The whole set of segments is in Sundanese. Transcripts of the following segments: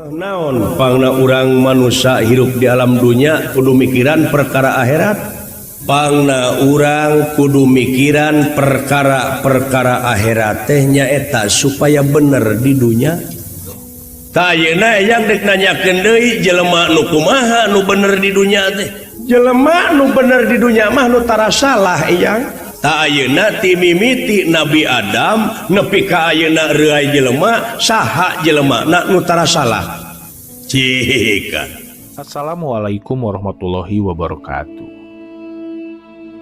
Naon pangna urang manusia hirup di alam dunya kudu mikiran perkara akhirat. Pangna urang kudu mikiran perkara-perkara akhirat teh nyaeta supaya bener di dunya. Tah ayeuna yang dek nanyakeun deui jelema nu kumaha nu bener di dunya teh. Jelema nu bener di dunya mah nu tara salah eyang. Tah ayeuna ti mimiti Nabi Adam nepi ka ayeuna reuay jelema saha jelema na nu tara salah. Cika. Assalamualaikum warahmatullahi wabarakatuh.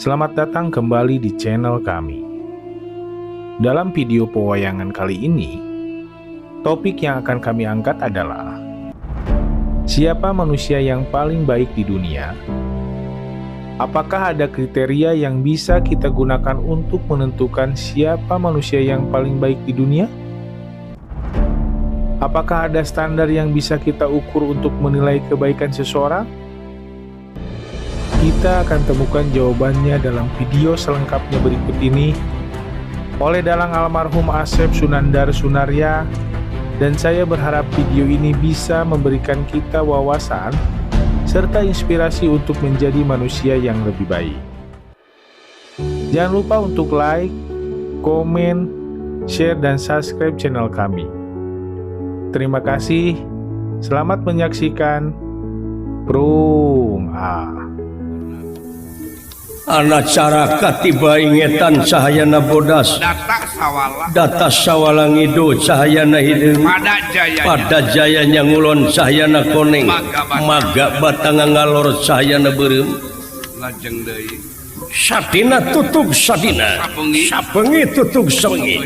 Selamat datang kembali di channel kami. Dalam video pewayangan kali ini, topik yang akan kami angkat adalah siapa manusia yang paling baik di dunia? Apakah ada kriteria yang bisa kita gunakan untuk menentukan siapa manusia yang paling baik di dunia? Apakah ada standar yang bisa kita ukur untuk menilai kebaikan seseorang? Kita akan temukan jawabannya dalam video selengkapnya berikut ini oleh dalang almarhum Asep Sunandar Sunarya, dan saya berharap video ini bisa memberikan kita wawasan serta inspirasi untuk menjadi manusia yang lebih baik. Jangan lupa untuk like, komen, share, dan subscribe channel kami. Terima kasih. Selamat menyaksikan. Prung ah. Anak caraka tiba ingetan cahayana bodas data sawala data sawala ngidu cahayana hideung pada jayanya pada jayanya ngulon cahayana koneng maga batang ngalor cahayana beureum lajeng deui sadina tutug sadina sabengi sabengi tutug sabengi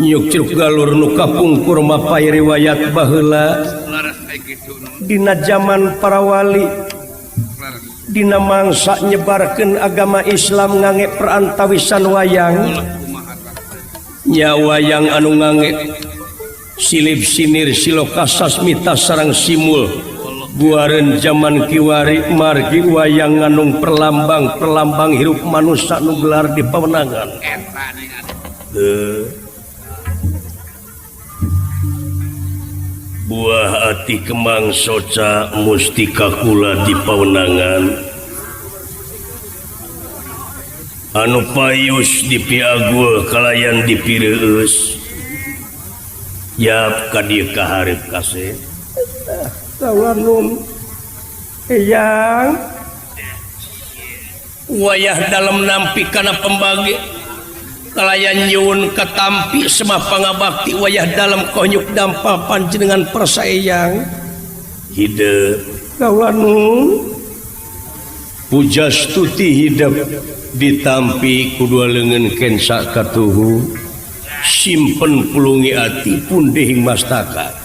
nyuk curug galur nu kapungkur mapay riwayat baheula leres ai kitu nu dina zaman para wali leres dina mangsa nyebarkeun agama Islam ngange perantawisan wayang ulah kumaha tah nya wayang anu ngange silip sinir siloka sasmita sareng simul buareun zaman kiwari margi wayang nganung perlambang perlambang hirup manusia nu gelar di pawenangan. Eta ning Heuh. Buah ati kemang soca mustika kula di pawenangan anu payus dipiagul kalayan dipireueus yap ka dieu ka hareup kasih tawanun eyang wayah dalam nampi kana pembagi kalayan nyuwun katampi semah pangabakti wayah dalam konyuk dampa panjenengan persaeyang hidup kawanun pujastuti hidup ditampi kudua leungeun kensa katuhu simpen pulungi ati pundihing mastaka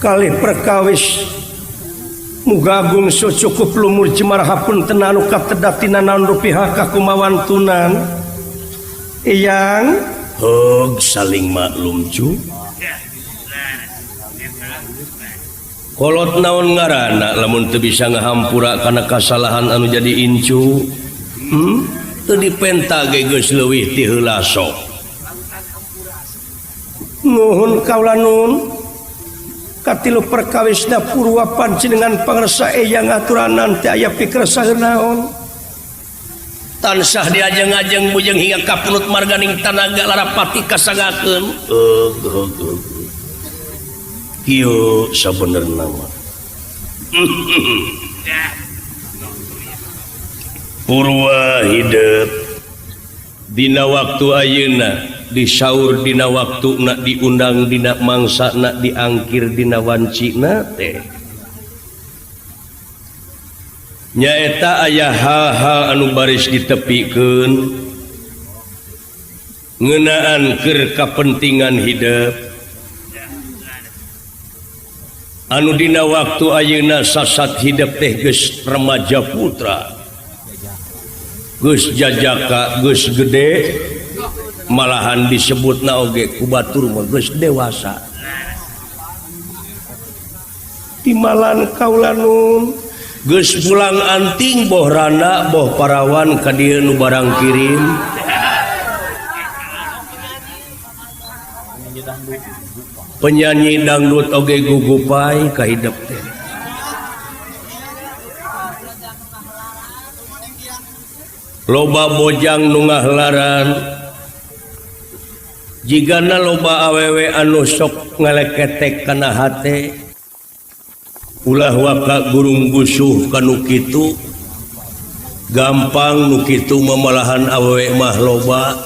kalih perkawis muga agung sucukup lumur jemar hapun tenanu katedatina naon rupiah kakumawantunan eyang hog saling maklum cu kolot naon ngaranna lamun teu bisa ngahampura kana kasalahan anu jadi incu teu dipenta ge geus leuwih ti heula sok nuhun kaula nun katilu perkawisna purwa panjenengan pangersa eyang aturanan teh aya pikersa naon tansah diajeng-ajeng bujeng hingga kapunut marganing tanaga larapati kasangakeun kieu sabenerna mah purwa hidup dina waktu ayeuna disaur dina waktuna diundang dina mangsana diangkir dina wancina teh nyaeta aya hal-hal anu baris ditepikeun ngeunaan keur kapentingan hidup anu dina waktu ayeuna sasat hidup teh geus remaja putra geus jajaka geus gede malahan disebutna oge ku batur mah geus dewasa timalan kaula nun geus pulang anting boh rana boh parawan ka dieu nu barang kirim. Penyanyi dangdut oge gugupai ka hidep teh. Loba bojang nu ngahlaran jigana loba awewe anu sok ngaleketek kana hate. Ulah waka gurung gusuh kanu kitu, gampang nu kitu mamalahan awewe mah loba.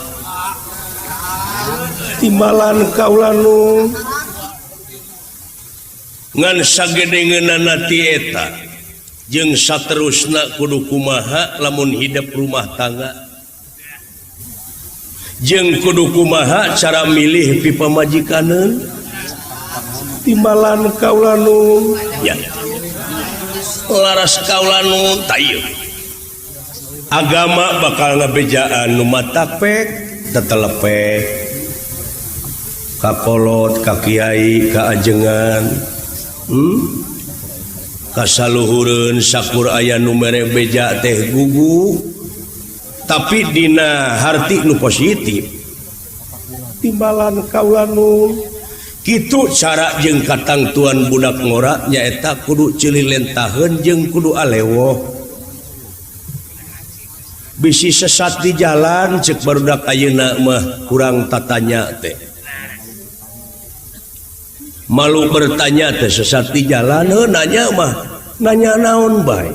Timbalan kaula nu ngan sagedengeunana ti eta jeung saterusna kudu kumaha lamun hidup rumah tangga, jeung kudu kumaha cara milih pi pamajikaneun. Timbalan kaula nu ya laras kaula nu tayeuh agama bakal ngabejaan nu matapek tetelepek kakolot ka kiai ka ajengan, kasaluhureun sakur aya nu mere beja teh gugu tapi dina harti nu positif. Timbalan kaula nu kitu cara jeung katangtuan budak ngora nyaeta kudu ceulih lentaheun jeung kudu alewoh. Bisi sesat di jalan cek barudak ayeuna mah kurang tatanya teh, malu bertanya teh sesat di jalan. Heuh nanya mah nanya naon bae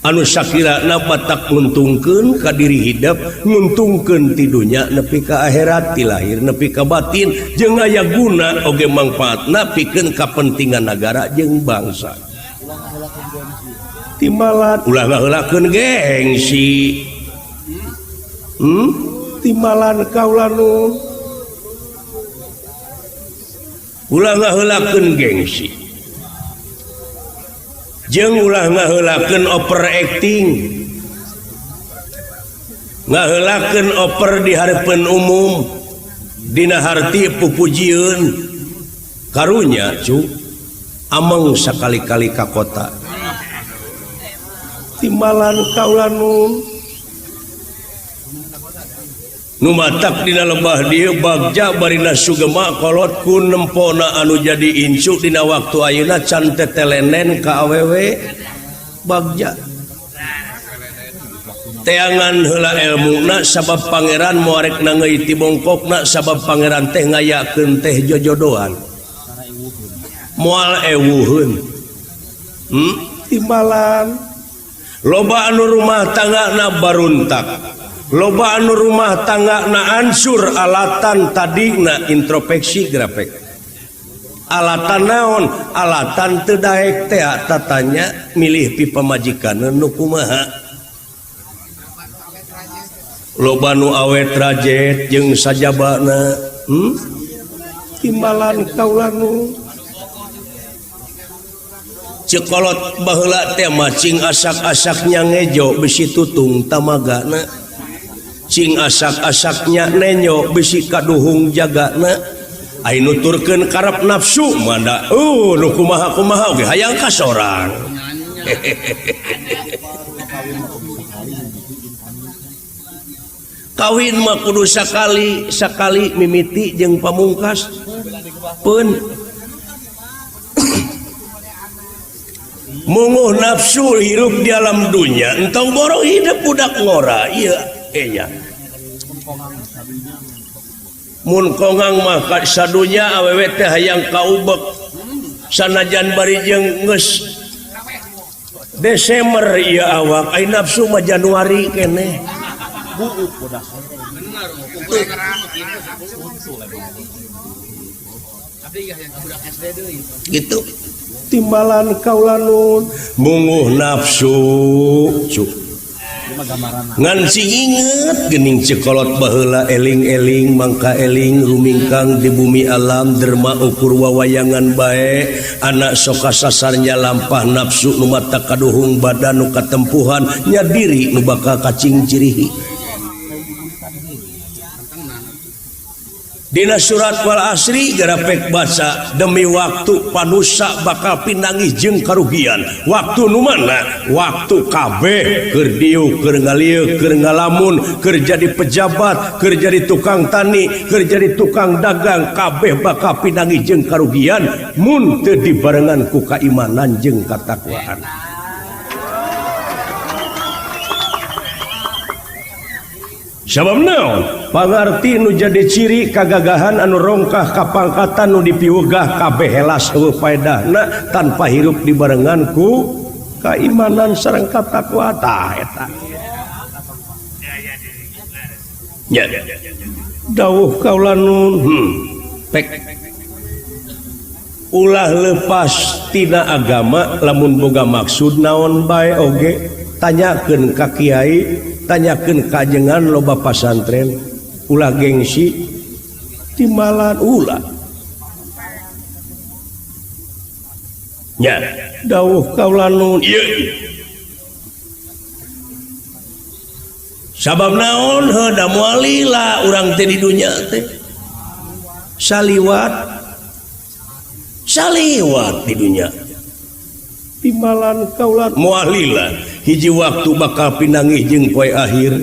anu sakirana batak nguntungkeun ka diri hidup, nguntungkeun ti dunya nepi ka akhirat, ti lahir nepi ka batin, jeung aya guna oge mangfaatna pikeun kapentingan nagara jeung bangsa. Timbalan ulah ngaheulakeun gengsi. Timbalan kaula nu ulah ngaheulakeun gengsi, jeung ulah ngaheulakeun overacting, ngaheulakeun over di hareupeun umum dina harti pupujieun. Karunya cu ameng sakali-kali ka kota. Timbalan kaula nu nu matak dina lebah dieu bagja barina sugema kolot ku nempona anu jadi incu dina waktu ayeuna can tetelenen ka awewe bagja. Teangan heula elmuna sabab pangeran moarek nangeui ti bongkokna sabab pangeran teh ngayakeun teh jojodoan moal ewuheun. Timbalan loba anu rumah tangga na baruntak, loba anu rumah tangga na ansur alatan tadina introspeksi grafik alatan naon alatan teu daek teh tatanya milih pi pamajikan nu kumaha. Loba nu awet rajet jeung sajabana. Timbalan kaula nu cekolot baheula teh mah cing asak-asaknya ngejo besi tutung tamagana, cing asak-asaknya nenyo besi kaduhung jagana. Ai nuturkeun karep nafsu mah nu kumaha-kumaha oge hayang ka sorang. Kawin mah kudu sakali, sakali mimiti jeung pamungkas pun. Munguh nafsu hirup di alam dunya entong borong hidup budak ngora ieu nya. Mun kongang mah ka sadunya awewe teh hayang kaubek sanajan bari jeung geus Desember ieu awak ai nafsu mah Januari keneh. Gitu timbalan kaula nun munguh nafsu cu ngan sing inget geuning cekolot baheula eling-eling mangka eling rumingkang di bumi alam derma ukur wawayangan bae anak sok kasasarnya lampah nafsu nu mata kaduhung badan nu katempuhan nya diri nu bakal kacing cirihi. Dina surat wal asri garapek baca demi waktu panusa bakal pinanggih jeung karugian. Waktu nu mana? Waktu kabeh keur diuk, keur ngalieu, keur ngalamun, keur jadi pejabat, keur jadi tukang tani, keur jadi tukang dagang, kabeh bakal pinanggih jeung karugian mun teu dibarengan ku kaimanan jeung katakwaan. Sabab naon? Pangarti nu jadi ciri kagagahan anu rongkah kapangkatan nu dipiwegah kabeh helas eueuh paedahna tanpa hirup dibarengan ku kaimanan sareng katakwaan. Tah eta. Nya. Dawuh kaula nun, pek. Ulah lepas tina agama lamun boga maksud naon bae oge tanyakeun ka kiai, tanyakeun ka ajengan loba pasantren, ulah gengsi timbalan ulah. Nya dawuh kaula nun ieu. Sabab naon heuh da moal lila urang teh di dunya teh. Saliwat saliwat di dunya. Timbalan kaula moal lila hiji waktu bakal pinanggih jeung poe akhir.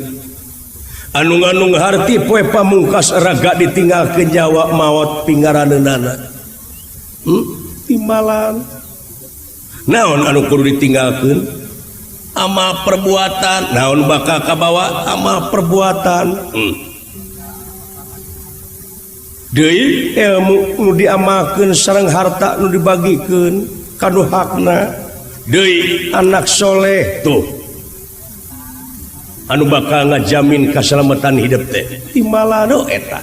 Anu ngandung harti poe pamungkas raga ditinggalkeun Jawa maot pinggaraneunana. Timbalan. Naon anu kudu ditinggalkeun? Amal perbuatan. Naon bakal kabawa? Amal perbuatan. Deui ilmu nu diamalkeun sareng harta nu dibagikeun kanu hakna. Deui anak soleh tuh anu bakal ngajamin kaselamatan hidup teh timbalan eta.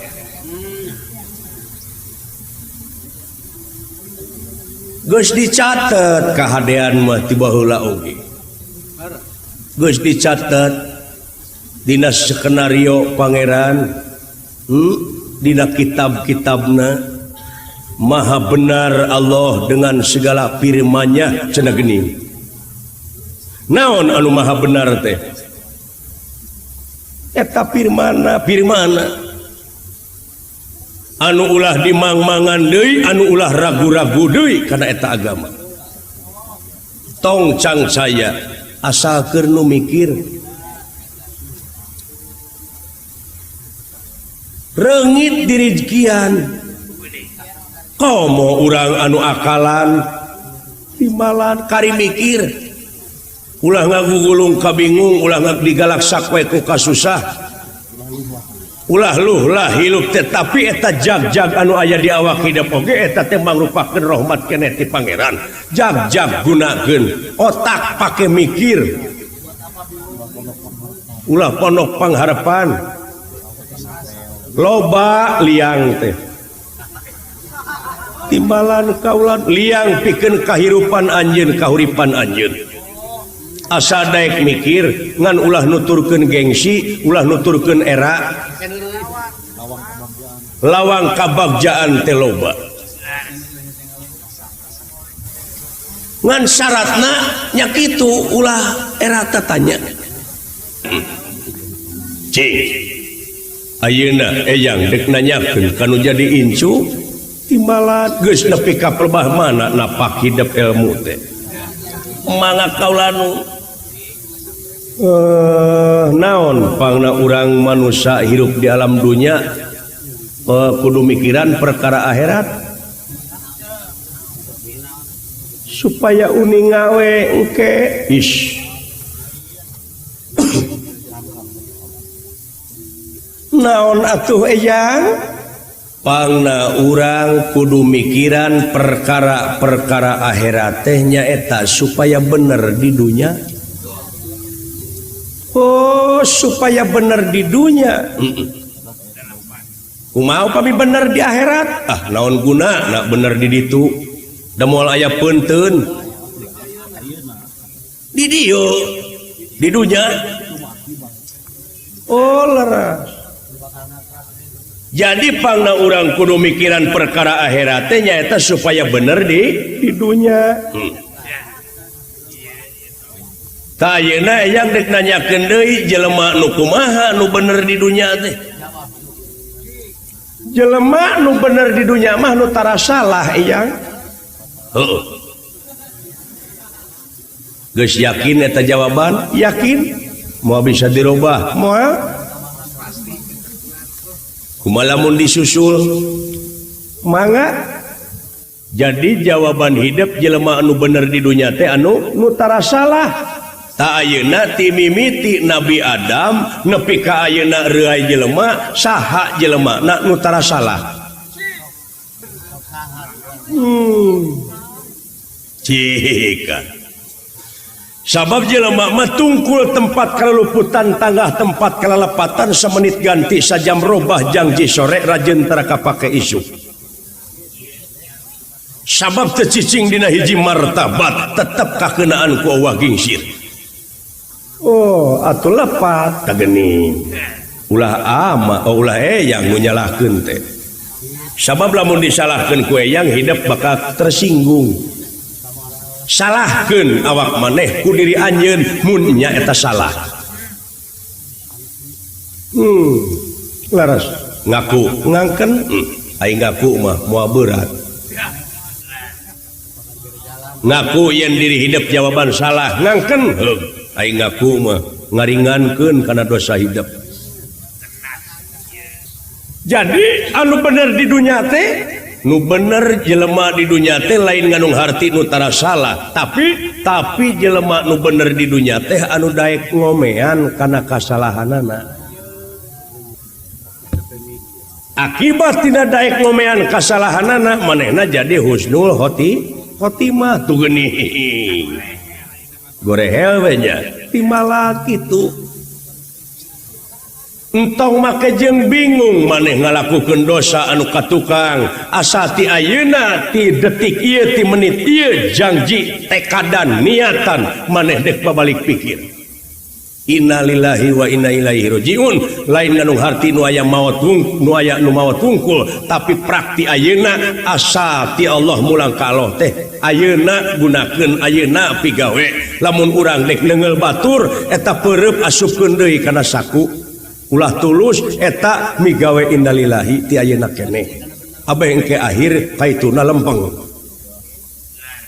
Geus dicatet kahadean mah ti baheula oge. Geus dicatet dina skenario pangeran, dina kitab-kitabna. Maha benar Allah dengan segala firman-Nya cenah geuning. Naon anu maha benar teh? Eta firmanna, firmanna. Anu ulah dimangmangan deui, anu ulah ragu-ragu deui kana eta agama. Tong cang saya asal keur nu mikir. Reungit dirizkian. Komo urang anu akalan timbalan kari mikir. Ulah ngagugulung kabingung, ulah digalak sakwe ku kasusah. Ulah luh lah hilup tetapi eta jag-jag anu aya di awak hidup oge eta teh mangrupakeun rahmat keneh ti pangeran. Jag-jag gunakeun otak pake mikir. Ulah pondok pangharapan. Loba liang teh. Timbalan kaulan liang pikeun kahirupan anjeun kahuripan anjeun. Asa daek mikir ngan ulah nuturkeun gengsi, ulah nuturkeun era. Lawang kabagjaan teh loba. Ngan syaratna nya kitu ulah era tatanya. Cing. Ayeuna eyang deuk nanyakeun kanu jadi incu timbalan geus nepi ka pelebah mana napak hidup ilmu teh. Mangga kaula nu naon pangna urang manusia hirup di alam dunya kudu mikiran perkara akhirat supaya uninga we engke ish. Naon atuh eyang pangna urang kudu mikiran perkara-perkara akhirat teh nyaeta supaya bener di dunya. Oh, supaya bener di dunya. Kumaha upami bener di akhirat? Ah, naon guna nak bener di ditu? Da moal aya peunteun. Di dieu, di dunya. Oh, leres. Jadi pangna urang kudu mikiran perkara akhirat teh nyaeta supaya bener di dunya. Tah ayeuna eyang deuk nanyakeun deui jelema nu kumaha nu bener di dunya teh. Jelema nu bener di dunya mah nu tara salah eyang. Heeh. Geus yakin eta jawaban? Yakin. Moal bisa dirubah? Moal. Kumaha lamun disusul? Mangga. Jadi jawaban hidup jelema anu bener di dunya teh anu nu tara salah. Ta ayeuna ti mimiti Nabi Adam nepi ka ayeuna reuay jelema saha jelema na nu tara salah. Cika. Sabab jelema mah tungkul tempat kalaluputan tanggah tempat kalalepatan semenit ganti sajam robah jangji sore rajeun tara kapake isuk. Sabab teu cicing dina hiji martabat tetep kakeunaan ku Allah gingsir. Oh, atuh lepat kagening. Ulah ama, oh, ulah eyang nu nyalahkeun teh. Sabab lamun disalahkeun ku eyang hidup bakal tersinggung. Salahkeun awak maneh ku diri anjeun mun nya eta salah. Laras ngaku ngangken, aing ngaku mah moal berat. Ngaku yen diri hidup jawaban salah ngangken, heug aing ngaku mah ngaringankeun kana dosa hidup. Jadi anu bener di dunya teh nu bener jelema di dunya teh lain nganung harti nu tara salah, tapi jelema nu bener di dunya teh anu daek ngomean kana kasalahanana. Akibat tidak daek ngomean kasalahanana manehna jadi husnul khotimah tuh geuning. Gorehel we nya timala kitu. Entong make jeung bingung maneh ngalakukeun dosa anu katukang asa ti ayeuna ti detik ieu ti menit ieu janji tekadan niatan maneh dek babalik pikir. Innalillahi wa inna ilaihi rajiun. Lain nganu harti nu aya maot nu aya nu maot wungkul tapi prakti ayeuna asa ti Allah mulang ka Allah teh ayeuna gunakeun ayeuna pigawe. Lamun urang dek neunggeul batur eta peureup asupkeun deui kana saku. Ulah tulus eta migawe innalillahi ti ayeuna keneh. Abeh engke akhir kaituna lempeng.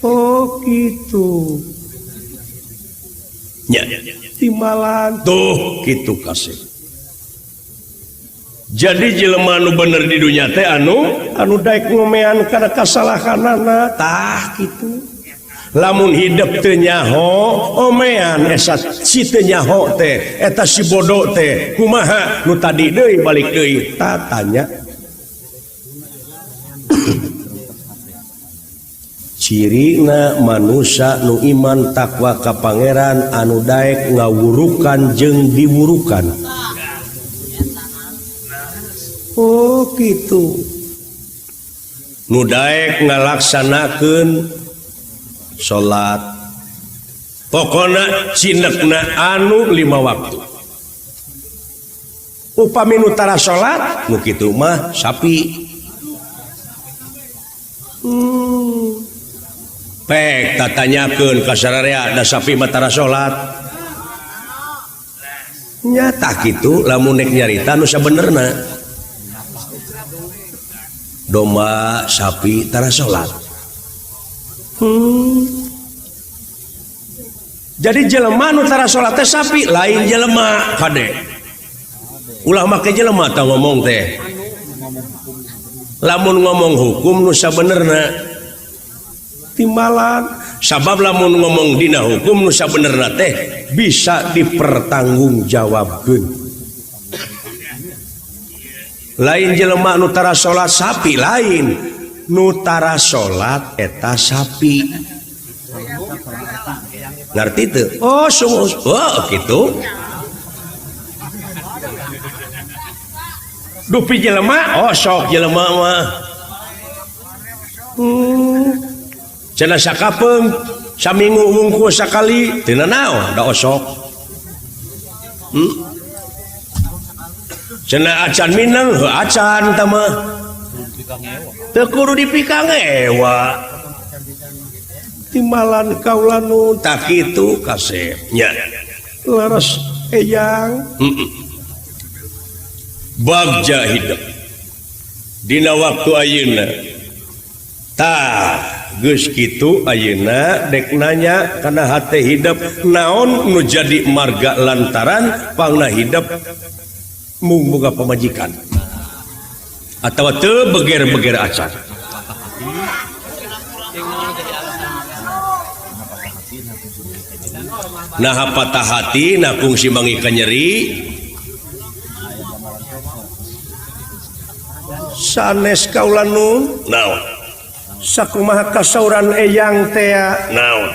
Oh gitu. Nya timalan tuh kitu kasih. Jadi jelema nu bener di dunya teh anu daek ngomean kana kasalahanana tah kitu. Lamun hidup teu nyaho omean esa si teu nyaho teh eta si bodoh teh kumaha nu tadi deui balik deui ta tanya. Cirina manusia nu iman takwa ka pangeran anu daek ngawurukan jeung diwurukan. Oh kitu. Nu daek ngalaksanakeun salat pokona cinekna anu 5 waktu. Upami nu tara salat nu kitu mah sapi. Pek tatanyakeun ka sararea da sapi mah tara salat. Nyata kitu lamun nek nyarita nu sabenerna. Domba sapi tara salat. Jadi jelema nu tara salat teh sapi lain jelema kade. Ulah make jelema tah ngomong teh. Lamun ngomong hukum nu sabenerna timbalan. Sabab lamun ngomong dina hukum nu sabenerna teh bisa dipertanggungjawabkeun. Lain jelema nu tara salat sapi lain. Nu tara salat eta sapi. Ngerti teu? Oh, sungguh. Oh, kitu. Dupi jelema, oh sok jelema mah. Cenah sakapeung saminggu wungkul sakali teu nanaon da osok. Cenah acan mineng heuh acan tah mah. Teu kudu dipikangewa. Timbalan kaula nu tak kitu kasep nya. Leres eyang. Bagja hidup. Dina waktu ayeuna tah geus kitu ayeuna dek nanya kana hate hidep naon nu jadi marga lantaran pangna hidep mung boga pamajikan atawa teu beger-beger acan. Nah patah hati nah kungsi mangi kanyeri sanes kaula nu naon sakumaha kasauran eyang tea naon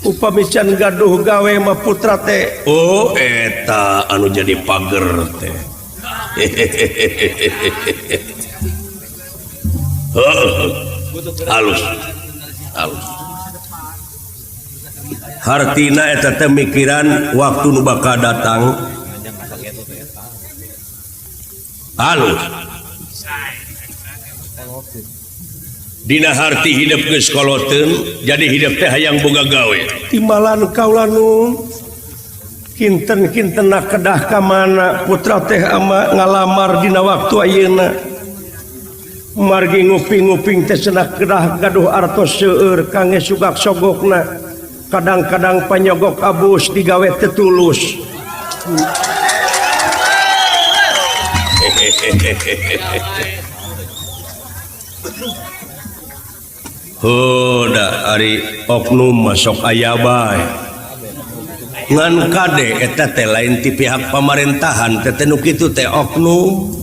upami can gaduh gawe mah putra teh oh eta anu jadi pager teh. Halus halus hartina eta teh mikiran waktu nu bakal datang halus dina harti hidup geus koloteun jadi hidup teh hayang boga gawe timbalan kaula nu kinten-kinten kedah ka mana putra teh ama ngalamar dina waktu ayeuna margi nguping-nguping teh cenah kedah gaduh artos seueur kangge sugak sogokna kadang-kadang panyogok abus digawe teu tulus. Heuh da ari oknum masuk aya bae ngan kade eta teh lain ti pihak pamarentahan teh nu kitu teh oknum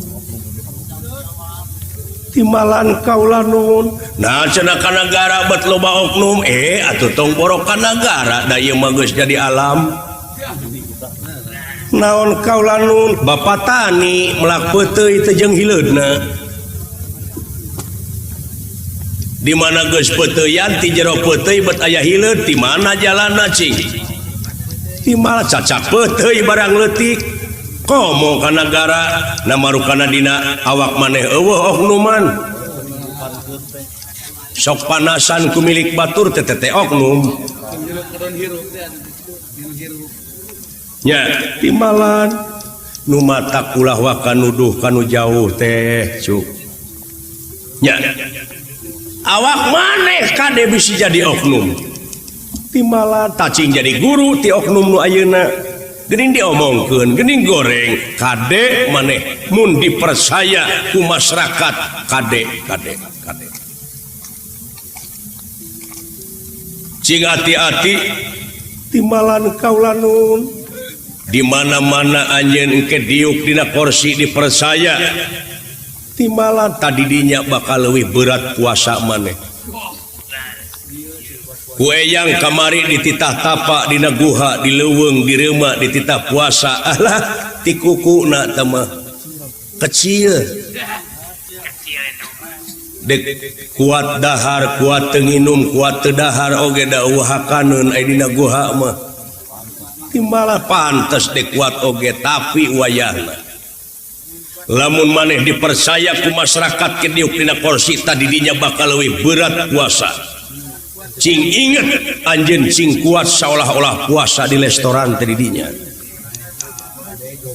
timbalan kaula nuhun nah cenah ka nagara bet loba oknum atuh tong borok ka nagara da ieu mah geus jadi alam naon kaula nuhun bapak tani melak peuteuy teh jeung hileudna di mana geus peuteuyan ti jero peuteuy bet aya hileud ti mana jalanna cing ti mana cacak peuteuy barang leutik komo ka nagara namarukana dina awak maneh eueuh oknuman sok panasan ku milik batur teh teh oknum nya timbalan nu matak ulah waka nuduh kanu jauh teh cuk nya awak maneh kade bisi jadi oknum timbalan tacing jadi guru ti oknum nu ayeuna geuning diomongkeun geuning goreng kade maneh mun dipercaya ku masyarakat kade kade kade cing hati-hati timbalan kaula nuhun di mana-mana anjeun engke diuk dina kursi dipercaya timbalan tadi dinya bakal leuwih berat puasa maneh ku eyang kamari dititah tapa dina guha di leuweung di reuma dititah puasa alah ti kukuna teh mah kecil dek kuat dahar kuat teu nginum kuat teu dahar oge da eueuh hakaneun aya dina guha mah timbalan pantes dek kuat oge tapi wayahna lamun maneh dipercaya ku masyarakat ke diuk dina kursi tadi dinya bakal leuwih berat puasa cing inget anjeun cing kuat seolah-olah puasa di restoran teh didinya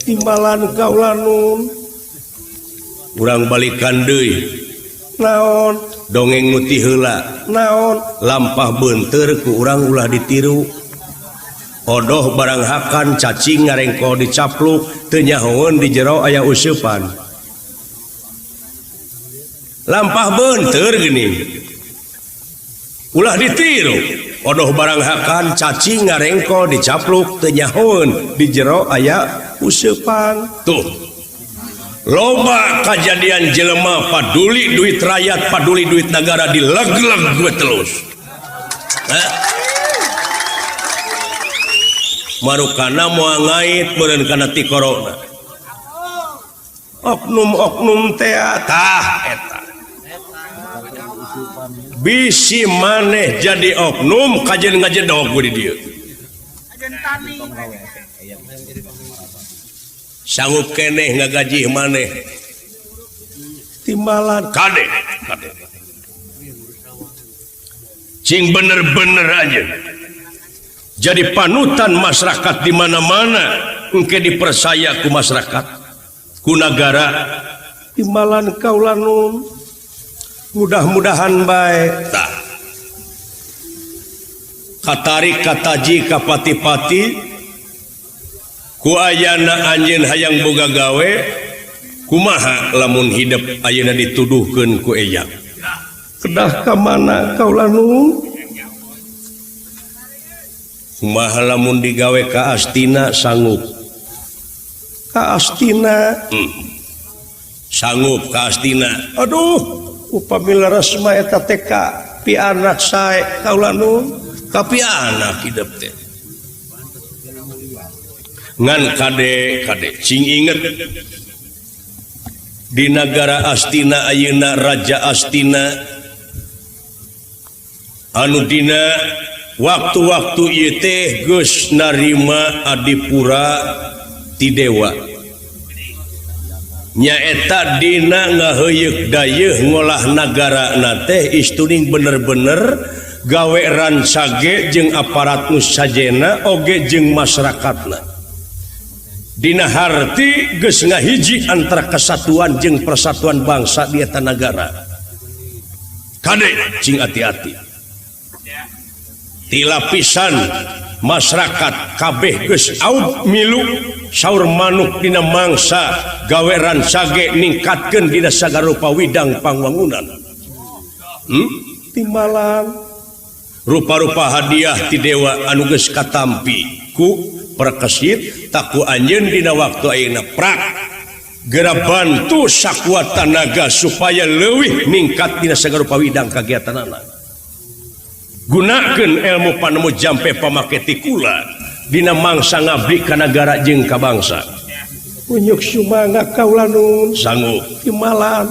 timbalan kaula nun urang balikan deui naon dongeng nu ti heula naon lampah beunteur ku urang ulah ditiru odoh barang hakan cacing ngarengko dicapluk teu nyahoeun di jero aya useupan lampah beunteur geuning ulah ditiru odoh barang hakan cacing ngarengko dicapluk teu nyahoeun di jero aya useupan tuh loba kajadian jelema paduli duit rakyat paduli duit negara dileg-leg gue terus marukana moal ngait meureun kana ti corona oknum-oknum teh tah eta bisi maneh jadi oknum kajen ngajedog di dieu sanggup keneh ngagajih maneh timbalan kade kade cing bener-bener aja jadi panutan masyarakat di mana-mana engke dipercaya ku masyarakat ku nagara. Timbalan kaula nun mudah-mudahan bae tah katarik kataji ka pati-pati ku ayana anjeun hayang boga gawe kumaha lamun hidep ayeuna dituduhkeun ku eyang kedah ka mana kaula nun kumaha lamun digawe ka Astina sanggup ka Astina sanggup ka Astina aduh upami leres mah eta teh ka pi anak sae kaula nun ka pi anak hidep teh ngan kade kade cing inget di nagara Astina ayeuna Raja Astina anu dina waktu-waktu ieu teh geus narima adipura ti dewa nyaeta dina ngaheuyeuk dayeuh ngolah nagara teh istuning bener-bener gawe rancage jeung aparat nu sajena oge jeung masyarakatna. Dina harti geus ngahiji antara kesatuan jeung persatuan bangsa di eta nagara. Kade cing hati-hati. Ti lapisan masyarakat kabeh geus aub milu saur manuk dina mangsa gawe rancage ningkatkeun dina sagarupa widang pangwangunan. Timbalan rupa-rupa hadiah ti dewa anu geus katampi ku perkesit taku anjeun dina waktu ayeuna prak geura bantu sakuat tanaga supaya leuwih ningkat dina sagarupa widang kagiatanana. Gunakeun ilmu panemu jampe pamake tikula dina mangsa ngabdi ka nagara jeung ka bangsa. Unyuk sumangga kaula nun sanggup timbalan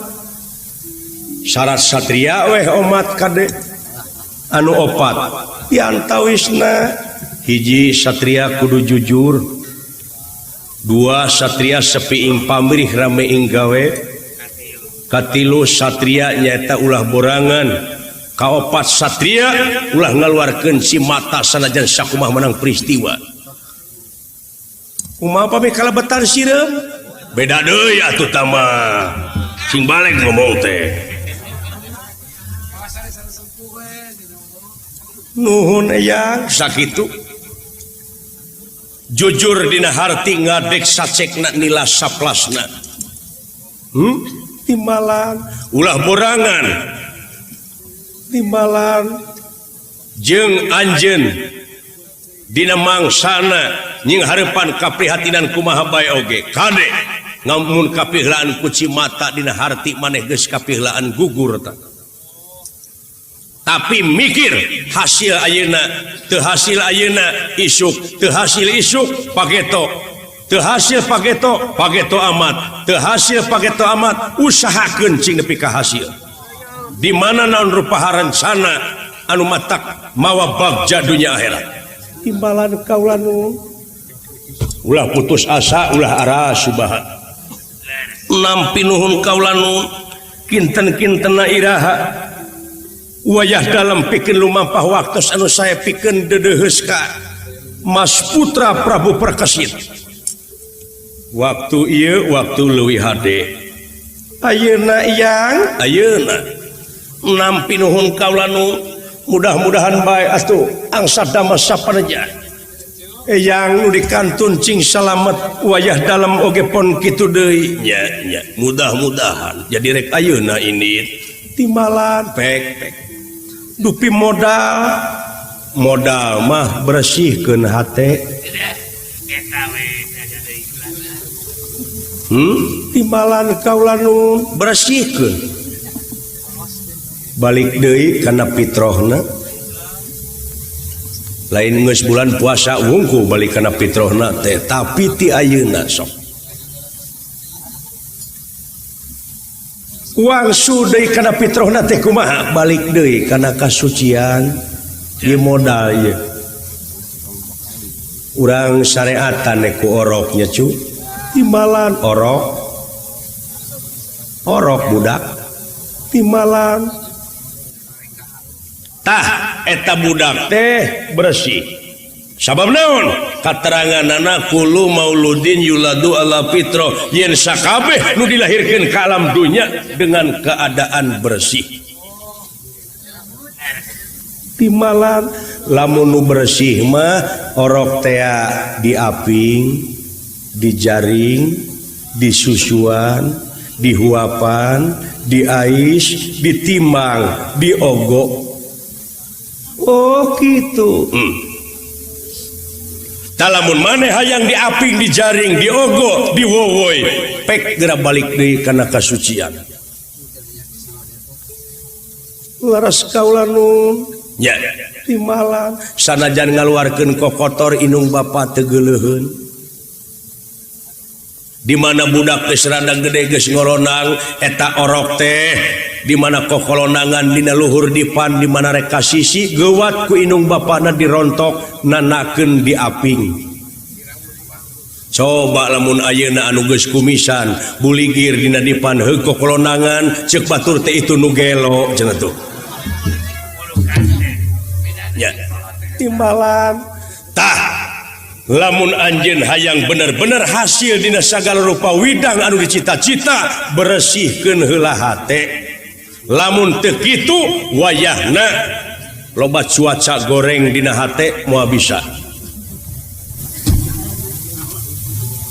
syarat satria weh omat kade anu opat diantawisna hiji satria kudu jujur, dua satria sepi ing pamrih rame ing gawe, katilu satria nyaeta ulah borangan, kaopat satria ulah ngaluarkeun si mata sanajan sakumaha menang peristiwa. Kumaha pami kalebetan sireum? Beda deui atuh tama. Sing balik ngomong teh. Nuhun eyang sakitu. Jujur dina harti ngadek sacekna nila saplasna. Timbalan ulah borangan. Timbalan jeung anjeun dina mangsana nying hareupan kaprihatinan kumaha bae oge. Kade ngamun kapihlaan ku cimata dina harti maneh geus kapihlaan gugur tah. Tapi mikir hasil ayeuna teu hasil ayeuna isuk teu hasil isuk pageto teu hasil pageto pageto amat teu hasil pageto amat usahakeun cing nepi ka hasil. Di mana naon rupa rencana anu matak mawa bagja dunya akhirat. Timbalan kaula nu ulah putus asa ulah arasubaha. Nampi nuhun kaula nu kinten-kintena iraha wayah dalam pikeun lumampah waktos anu saya pikeun deudeuheus ka Mas Putra Prabu Perkesit. Waktu ieu waktu leuwih hade. Ayeuna iyang ayeuna nampi nuhun kaula nu mudah-mudahan bae atuh angsa damas sapaneja. Eyang nu dikantun cing salamet wayah dalam oge pon kitu deui nya nya mudah-mudahan jadi rek ayeuna ini timbalan pek pek dupi modal modal mah bersihkeun hate. Timbalan kaula nu bersihkeun balik deui kana fitrohna lain geus bulan puasa wungku balik kana fitrohna teh tapi ti ayeuna sok wangsu deui kana fitrohna teh kumaha balik deui kana kasucian ieu modal ieu urang syariatan ku oroknya cu timbalan orok orok budak timbalan tah eta budak teh bersih Sabab naon? Kateranganana kullu mauludin yuladu ala fitrah, yen sakabeh nu dilahirkeun ka alam dunya dengan keadaan bersih. Timalan lamun nu bersih mah orok tea diaping, dijaring, disusuan, dihuapan, diais, ditimbang, diogok. Oh gitu. Lamun maneh hayang diaping, dijaring, diogo, diwowoi, pek geura balik deui kana kasucian. Laras kaula nun nya timalan sanajan ngaluarkeun kokotor inung bapa teu geuleuheun. Di mana budak geus rada gede geus ngoronang eta orok teh, di mana kokolonangan dina luhur dipan, di mana rek kasisi geuwat ku inung bapana dirontok nanakeun diaping. Coba lamun ayeuna anu geus kumisan buligir dina dipan heug kokolonangan ceuk batur teh itu nu gelo cenah tuh. Ya timbalan tah lamun anjeun hayang bener-bener hasil dina sagala rupa widang anu dicita-cita beresihkeun heula hate. Lamun teu kitu wayahna loba cuaca goreng dina hate moal bisa.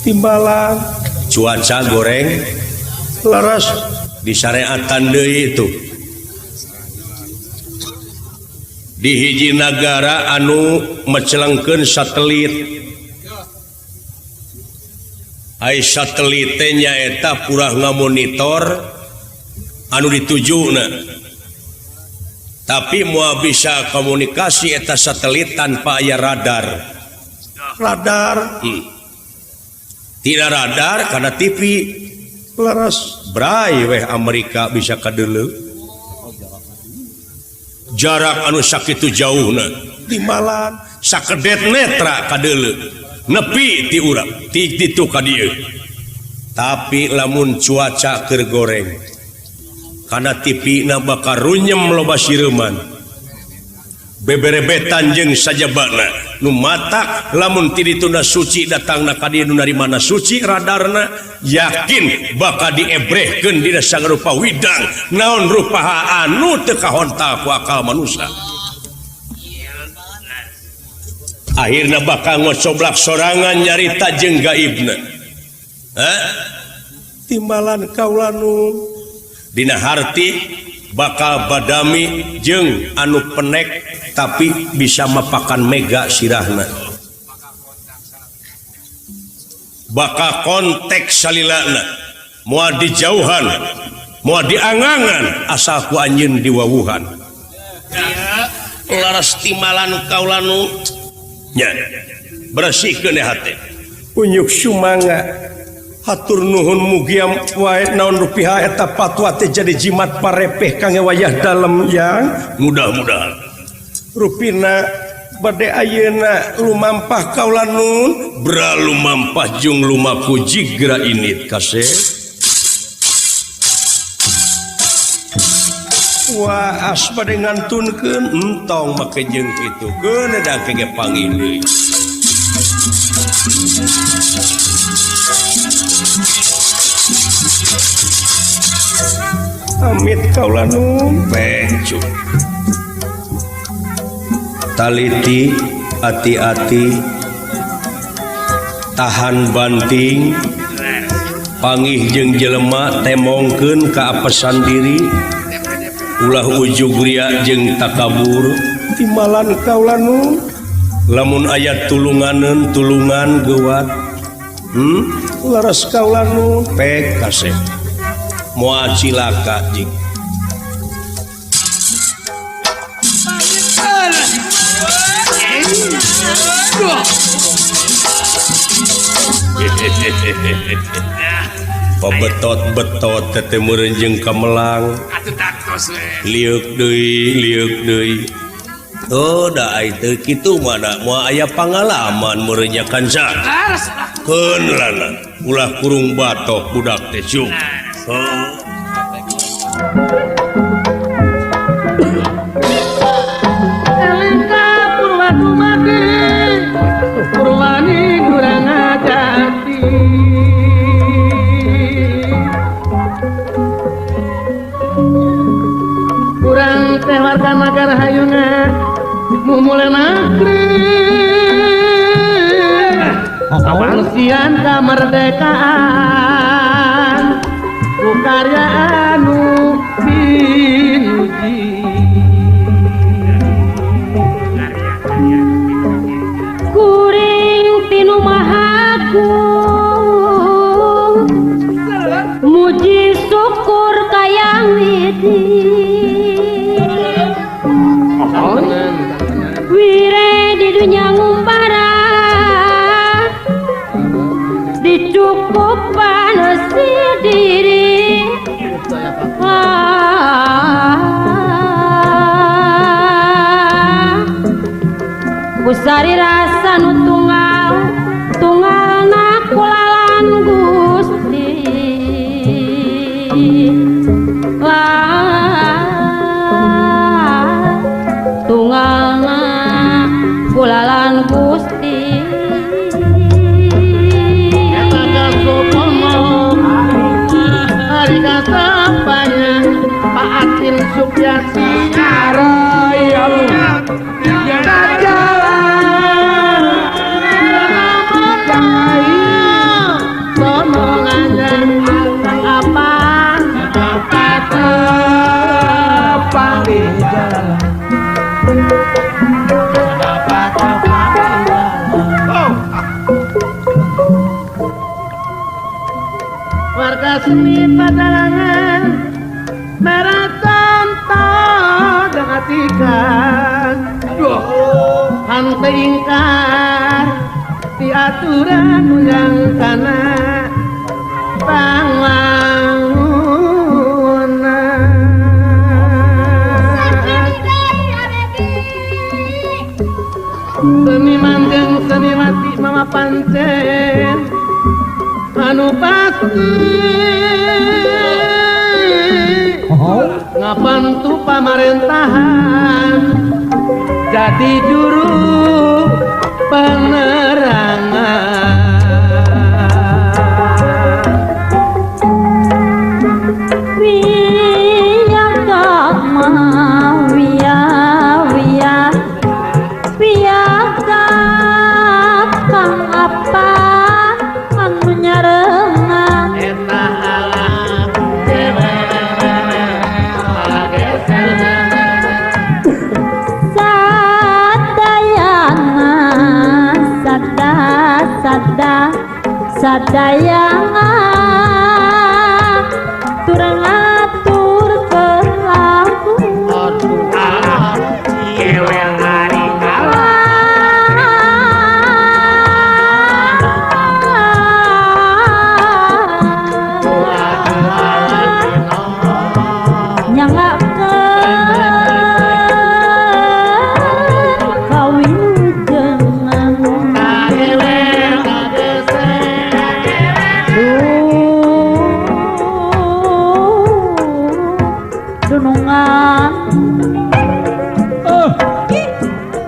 Timbalan cuaca goreng laras disareatan deui itu. Di hiji nagara anu mecelengkeun satelit. Ai satelit teh nyaeta purah ngamonitor anu ditujuna. Tapi moal bisa komunikasi eta satelit tanpa aya radar. Radar. Tidak radar karena TV. Laras bray weh Amerika bisa kadeuleu. Jarak anu sakitu jauhna timalan sakedet netra kadeuleu nepi ti urang ti ditu ka dieu. Tapi lamun cuaca keur goreng kana TV na bakal runyem loba sireman beberebetan jeung sajabana nu matak lamun ti dituna suci datangna ka dieu nu narimana suci radarna yakin bakal diebrehkeun dina sangrupa widang naon rupa anu teu kahontal ku akal manusia. Akhirna bakal ngocoblak sorangan nyarita jeung gaibna. Hah? Timbalan kaula nu dina harti bakal badami jeung anu penek tapi bisa mapakan mega sirahna. Bakal konteks salilana moal dijauhan moal diangangan asal ku anjeun diwawuhan. Laras timalan kaula nu nya beresihkeun hate unyuk sumangga hatur nuhun mugia wae naon rupiah eta patwa teh jadi jimat parepeh kangge wayah dalem yang mudah-mudahan rupina bade ayeuna lumampah kaula nun bra lumampah jeung lumaku jigra init kaseh. Wah as bade ngantunkeun entong make jeung kitu keun da ke ge panggil deui. Amit kaula nun pencu. Taliti hati-hati tahan banting pangih jeung jelema temongkeun ka apesan diri ulah ujug ria jeung takabur timbalan kaula nun lamun aya tulunganeun tulungan geuwat laras kaula nun pek kaseh moal cilaka jing. Pabetot-betot teh meureun jeung kamelang liuk deui liuk deui. Oh da ai teu kitu mah da moal aya pangalaman meureun nya kanca. Keun lana ulah kurung batok budak teh cuk. Oh. Warga negara hayunga mumule negeri pangsian kemerdekaan ku karya anu pinuji kuring tinu mahagung muji syukur kayang widi wire di dunya ngumbara dicukupan si diri kusari rasa nu tunggal tunggalna kulalan Gusti tunggalna kulalan Gusti eta kasupomo ari kasapanya Pak Atin Supiati arayang warga seni padalangan merah contoh dengan tikan hante ingkar di aturan yang kana pangwangunan seniman jeung seniwati mama pancen anu pasti ngabantu pamarentahan jadi juru penerangan wiya kama wiya wiya wiya kang apa anu nyarengan eta alah sadayana sada sada sadayana turang atur kelaku aduh alah kewel ari kalah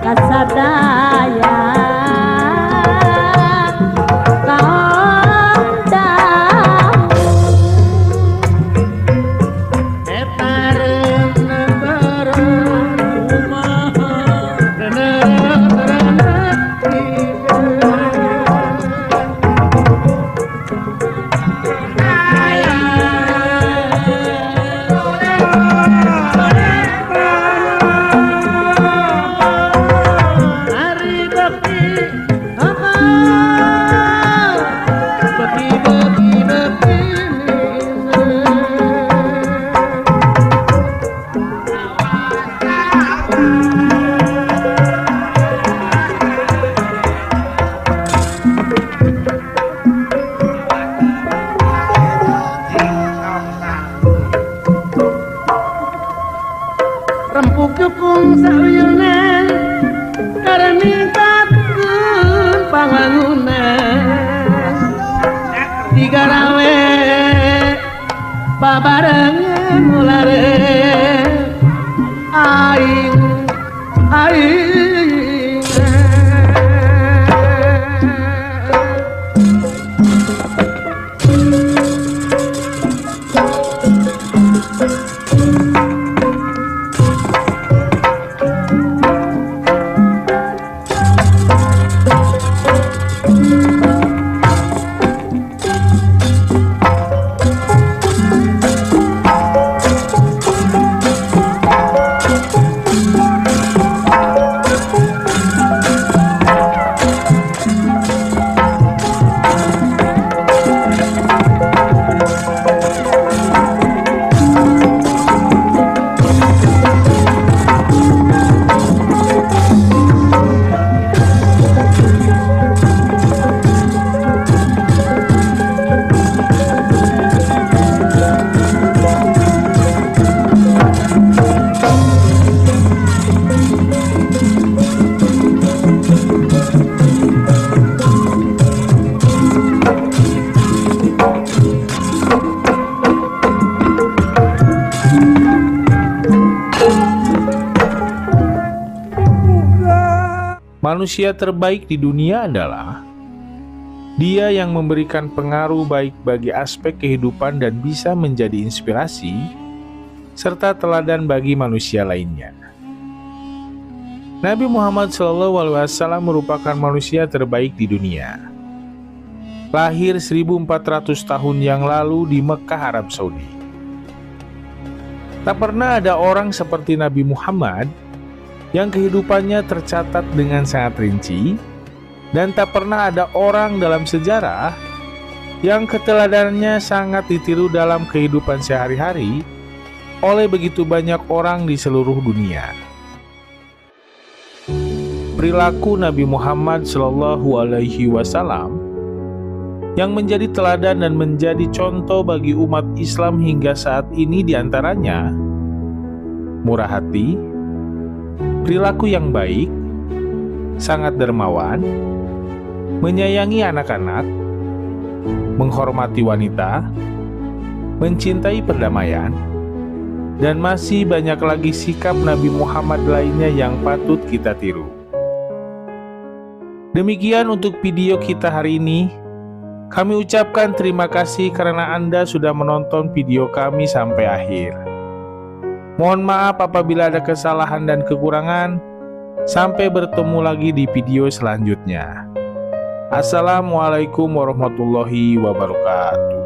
kasadaya kaondang eta reuneuh rempuk jukung sauyeunan kareningkatkeun pangangunan digarawe babarengan mulare aing aing Manusia terbaik di dunia adalah dia yang memberikan pengaruh baik bagi aspek kehidupan dan bisa menjadi inspirasi serta teladan bagi manusia lainnya. Nabi Muhammad SAW merupakan manusia terbaik di dunia. Lahir 1400 tahun yang lalu di Mekah, Arab Saudi. Tak pernah ada orang seperti Nabi Muhammad yang kehidupannya tercatat dengan sangat rinci, dan tak pernah ada orang dalam sejarah yang keteladanannya sangat ditiru dalam kehidupan sehari-hari oleh begitu banyak orang di seluruh dunia. Perilaku Nabi Muhammad SAW yang menjadi teladan dan menjadi contoh bagi umat Islam hingga saat ini diantaranya murah hati, perilaku yang baik, sangat dermawan, menyayangi anak-anak, menghormati wanita, mencintai perdamaian, dan masih banyak lagi sikap Nabi Muhammad lainnya yang patut kita tiru. Demikian untuk video kita hari ini. Kami ucapkan terima kasih karena Anda sudah menonton video kami sampai akhir. Mohon maaf apabila ada kesalahan dan kekurangan. Sampai bertemu lagi di video selanjutnya. Assalamualaikum warahmatullahi wabarakatuh.